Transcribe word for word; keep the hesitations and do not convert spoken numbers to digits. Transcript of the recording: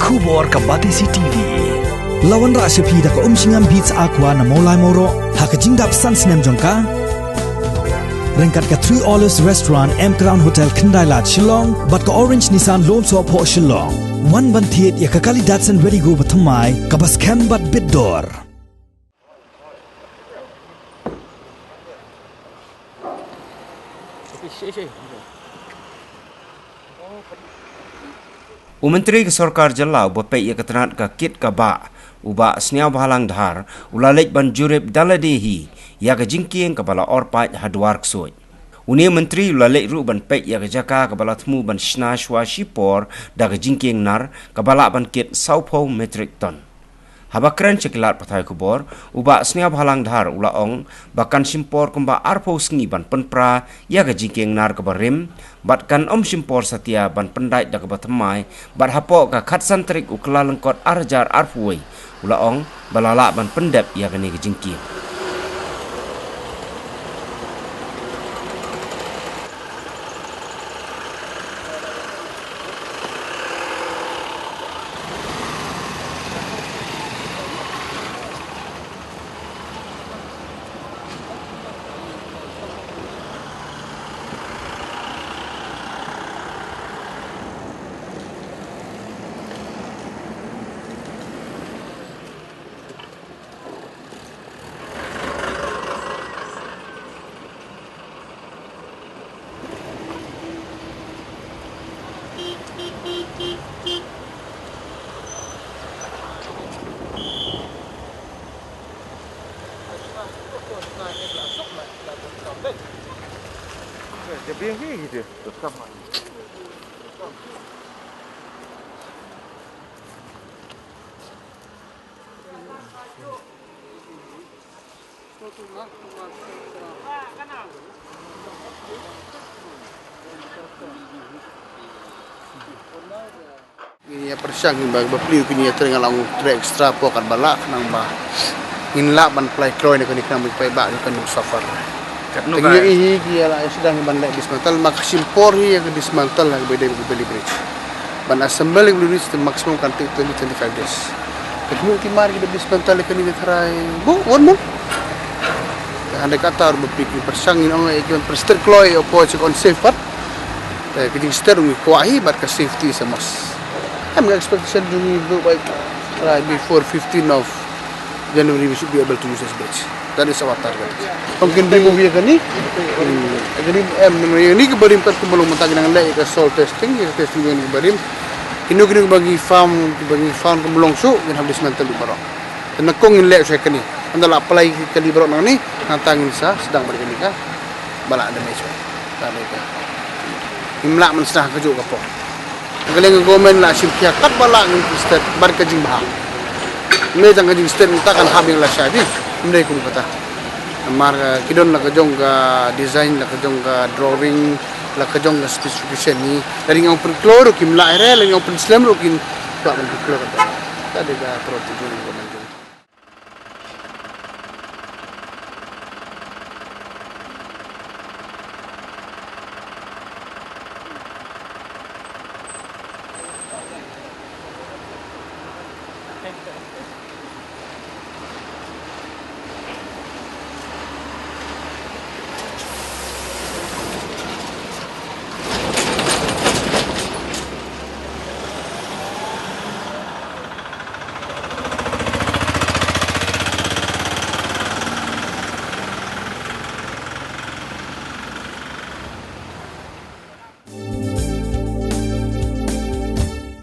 Khubor ka Batesi T V. La wanrah sha phi da ka Umshngam Beats Aqua na Mawlai Mawroh ha ka jingdap san snem jong ka. Ryngkat ka Three Olives Restaurant, M Crown Hotel, Khyndai Lad, Shillong, bad ka Orange Nissan Lone Soh Phoh, Shillong. Wan ban thied ïa ka kali Datsun Redi-GO bathymmai kaba skhem bad bit dor. U Myntri ka Sorkar Jylla uba peit ïa ka tnat ka kit ka bah, u Bah Sniawbhalang Dhar, u la leit ban jurip da lade hi ïa ka jingkieng kaba la orpait ha Dwar Ksuid. Une u Myntri u la leit ruh ban peit ïa ka jaka kaba la thmu ban shna shuwa shipor da ka jingkieng nar kaba lah ban kit sawphew metric ton. Haba kren sha ki lad pathai khubor, u Bah Sniawbhalang Dhar u la ong ba kan shim por kumba arphew sngi ban pynpra ïa ka jingkieng nar kaba rim, bad kan ym shim por satia ban pyndait da kaba thymmai, bad hapoh ka khatsan tarik u Kyllalyngkot arhajar arphew wei, u la ong ba la lah ban pyndep ïa kane ka jingkieng. Ngin ïa pyrshang, ngin ba, ba plie, ngin ïa trei, nga la ong trei extra por katba lah, khnang ba ngin lah ban plie kloi na kane, khnang ba plie ba kane safar. Katno ka ïa hi ki ïa la sdang ban leh dismantle, ma ka shim por hi ïa ka dismantle ha kaba ïadei bad ka Bailey Bridge. Ban assemble ïa ka Bailey Bridge te maximum kan take twenty, twenty-five days. Ka thmu ki mar ki da dismantle ïa kane ka tharai, bu, one month. Hynrei kata ruh ba plie ki pyrshang, ngin ong ïa ki ban pyrshang kloi ïa u poi sha ka unsafe part. Eh, ka jingstad ruh ngi kwah hi, bad ka safety is a must. Em, ka expectation jong ngi ruh ba, uh, before fifteen of January we should be able to use this bridge. That is our target. Ong kin remove ïa kane. Hmm, kane, em, ïa kane ka barim pat kumba long mynta ki nang leh ïa ka soil testing, ïa ka testing ïa kane ka barim. Kino kino ba ngi found, ba ngi found kumba long shuh, ngin hap dismantle baroh. Te nyngkong ngin leh shuwa ïa kane. Ynda la apply ki kali baroh nangne, nangta ngin sa sdang bad kane ka ba la damage. Ka dei ka. Ngim lah ban sdang ha kajuh ka por. Ka liang ka government la shim khia katba lah, ngin sted bad ka jingbha. Ym dei tang ka jingsted, mynta kan hap ïa la shai bha. Ym dei kum kata. Namar ka, ki don la ka jong ka design, la ka jong ka drawing, la ka jong ka specification, ne lada ngi ong pynkloi ruh kim lah re, lada ngi ong pynslem ruh kin lah ban pynkloi kata. Ka dei ka project jong ka government jong.